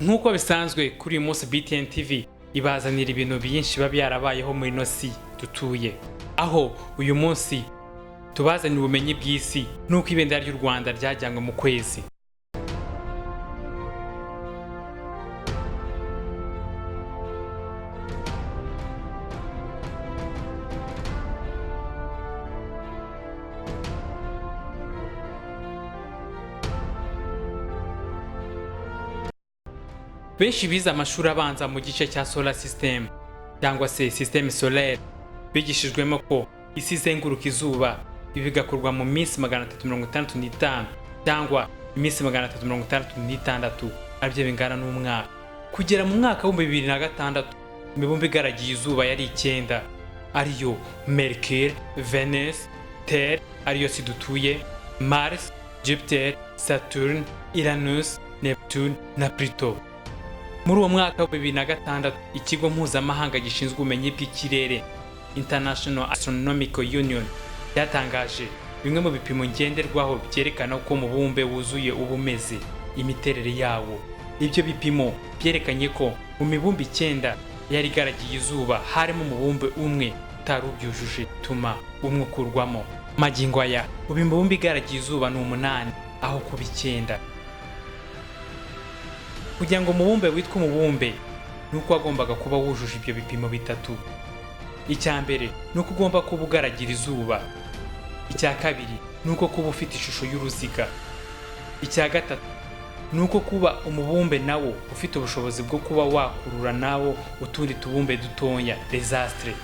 Nk'uko bisanzwe kuri uyu munsi, BTN TV ibazanira ibintu byinshi biba byarabayeho muri ino si dutuye, aho uyu munsi tubazanira ubumenyi bw'isi n'uko ibendera ry'u Rwanda ryajyanywe mu kwezi. Benshi bize amashuri abanza mu gice cya solar system cyangwa se système solaire bigishijwemo ko isi izenguruka izuba, ibi bigakorwa mu minsi 365 cyangwa iminsi 366, aribyo bingana n'umwaka. Kugera mu mwaka wa 2006, imibumbe igaragiye izuba yari icyenda, ariyo Mercure, Venus, Terre ariyo si dutuye, Mars, Jupiter, Saturn, Uranus, Neptune na Pluto. Muri uwo mwaka wa 2006, ikigo mpuzamahanga gishinzwe ubumenyi bw'ikirere, International Astronomical Union, cyatangaje bimwe mu bipimo ngenderwaho byerekana ko umubumbe wuzuye uba umeze, imiterere yawo. Ibyo bipimo byerekanye ko mu mibumbe icyenda yari igaragiye izuba harimo umubumbe umwe utari ubyujuje, tuma umwe ukurwamo. Magingo aya, ubu imibumbe igaragiye izuba ni umunani aho kuba icyenda. Kugira ngo umubumbe witwe umubumbe ni uko wagombaga kuba wujuje ibyo bipimo bitatu. Icya mbere ni uko ugomba kuba ugaragira izuba. Icya kabiri ni uko kuba ufite ishusho y'uruziga. Icya gatatu ni uko kuba umubumbe nawo ufite ubushobozi bwo kuba wakurura nawo utundi tubumbe dutoya, les astres,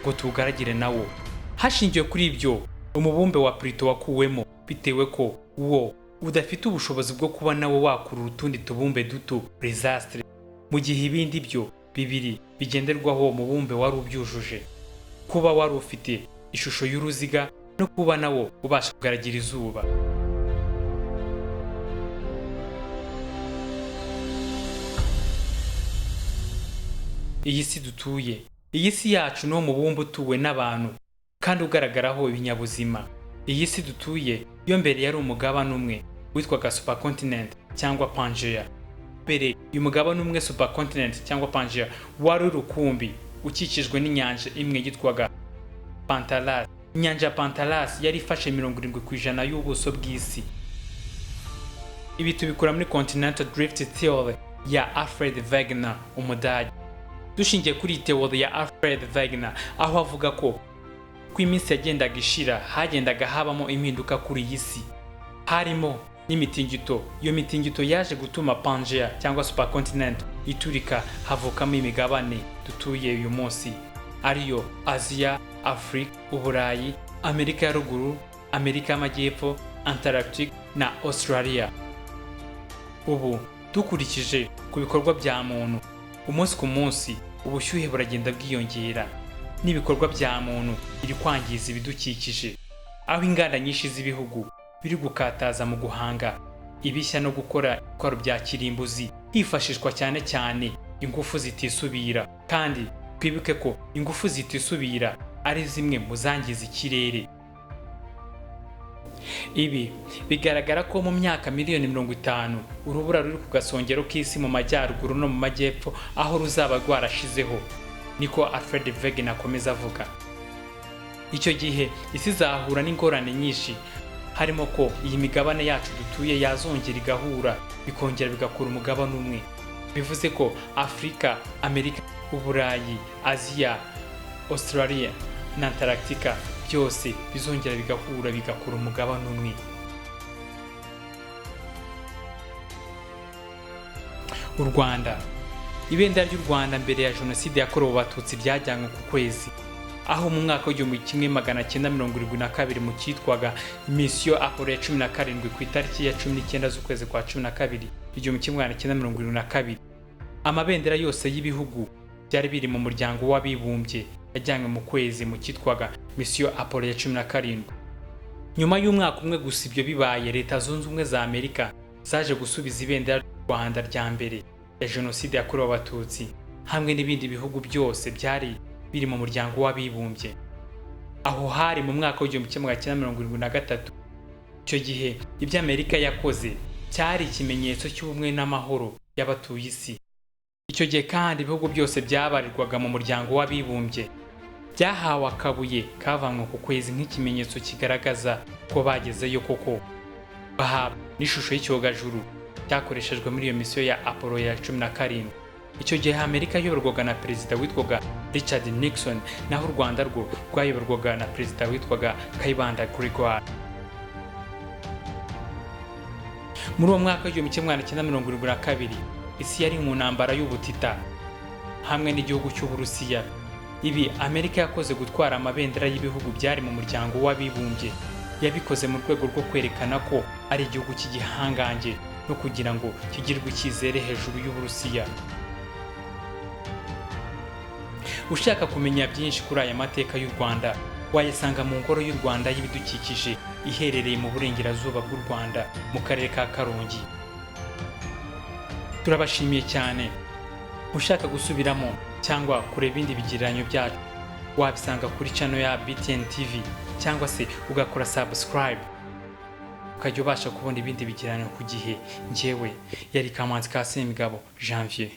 ngo tuwugaragire nawo. Hashingiwe kuri ibyo, umubumbe wa Pluto wakuwemo bitewe ko wo udafite ubushobozi bwo kuba nawo wakurura utundi tubumbe duto, les astres, mu gihe ibindi byo bibiri bigenderwaho uwo mubumbe wari ubyujuje: kuba wari ufite ishusho y'uruziga no kuba nawo ubasha kugaragira izuba. Iyi si dutuye, iyi si yacu, ni umubumbe utuwe n'abantu kandi ugaragaraho ibinyabuzima. Iyi si dutuye yo mbere yari umugabane umwe witwaga supercontinent cyangwa Pangea. Mbere uyu mugabane umwe, supercontinent cyangwa Pangea, wari urukumbi ukikijwe n'inyanja imwe yitwaga Pantalas. Inyanja ya Pantalas yari ifashe 70% y'ubuso bw'isi. Ibi tubikura muri Continental Drift Theory ya Alfred Wegener, Umudage. Dushingiye kuri iyi theory ya Alfred Wegener, aho avuga ko uko iminsi yagendaga ishira hagendaga habamo impinduka kuri iyi si, harimo n'imitingito. Iyo mitingito yaje gutuma Pangea cyangwa supercontinent iturika, havukamo imigabane dutuye uyu munsi, ariyo Aziya, Afurika, Uburayi, Amerika ya Ruguru, Amerika y'Amajyepfo, Antarctic na Australia. Ubu dukurikije ku bikorwa bya muntu, umunsi ku munsi ubushyuhe buragenda bwiyongera n'ibikorwa bya muntu biri kwangiza ibidukikije, aho inganda nyinshi z'ibihugu biri gukataza mu guhanga ibishya no gukora ibitwaro bya kirimbuzi, hifashishwa cyane cyane ingufu zitisubira. Kandi twibuke ko ingufu zitisubira ari zimwe mu zangiza ikirere. Ibi bigaragara ko mu myaka miliyoni 50 urubura ruri ku gasongero k'isi mu majyaruguru no mu majyepfo aho ruzaba rwarashizeho. Niko Alfred Wegener akomeza avuga. Icyo gihe isi izahura n'ingorane nyinshi, harimo ko iyi migabane yacu dutuye yazongera igahura, bikongera bigakora umugabane umwe. Bivuze ko Afurika, Amerika, Uburayi, Aziya, Australia na Antarctica byose bizongera bigahura, bigakora umugabane umwe. U Rwanda, ibendera ry'u Rwanda mbere ya Jenoside yakorewe Abatutsi ryajyanywe ku kwezi, aho mu mwaka wa 1972 mu cyitwaga misiyo Apollo ya 17, ku itariki ya 19 z'ukwezi kwa 12 1972, amabendera yose y'ibihugu byari biri mu Muryango w'Abibumbye yajyanywe mu kwezi mu cyitwaga misiyo Apollo ya 17. Nyuma y'umwaka umwe gusa ibyo bibaye, Leta Zunze Ubumwe za Amerika zaje gusubiza ibendera ry'u Rwanda rya mbere ya Jenoside yakorewe Abatutsi hamwe n'ibindi bihugu byose byari biri mu Muryango w'Abibumbye. Aho hari mu mwaka wa 1973. Icyo gihe ibyo Amerika yakoze cyari ikimenyetso cy'ubumwe n'amahoro. y'abatuye isi. Icyo gihe kandi ibihugu byose byabarirwaga mu muryango w'abibumbye byahawe akabuye kavanywe ku kwezi nk'ikimenyetso kigaragaza ko bagezeyo koko, bahabwa n'ishusho y'icyogajuru cyakoreshejwe muri iyo misiyo ya Apollo ya 17. Icyo gihe Amerika yayoborwaga na perezida witwaga Richard Nixon, naho u Rwanda rwo rwayoborwaga na perezida witwaga Kayibanda Gregoire. Muri uwo mwaka w'1972 isi yari mu ntambara y'ubutita hamwe n'igihugu cy'Uburusiya. Ibi Amerika yakoze gutwara amabendera y'ibihugu byari mu muryango w'abibumbye, yabikoze mu rwego rwo kwerekana ko ari igihugu cy'igihangange no kugira ngo kigirwe icyizere hejuru y'Uburusiya. Ushaka kumenya byinshi kuri aya mateka y'u Rwanda wayasanga mu Ngoro y'u Rwanda y'Ibidukikije iherereye mu burengerazuba bw'u Rwanda mu karere ka Karongi. Turabashimiye cyane. Ushaka gusubiramo cyangwa kureba ibindi bigereranyo byacu wabisanga kuri channel ya BTN TV, cyangwa se ugakora subscribe ukajya ubasha kubona ibindi bigereranyo ku gihe. Njyewe yari Kamanzi ka Semigabo Janvier.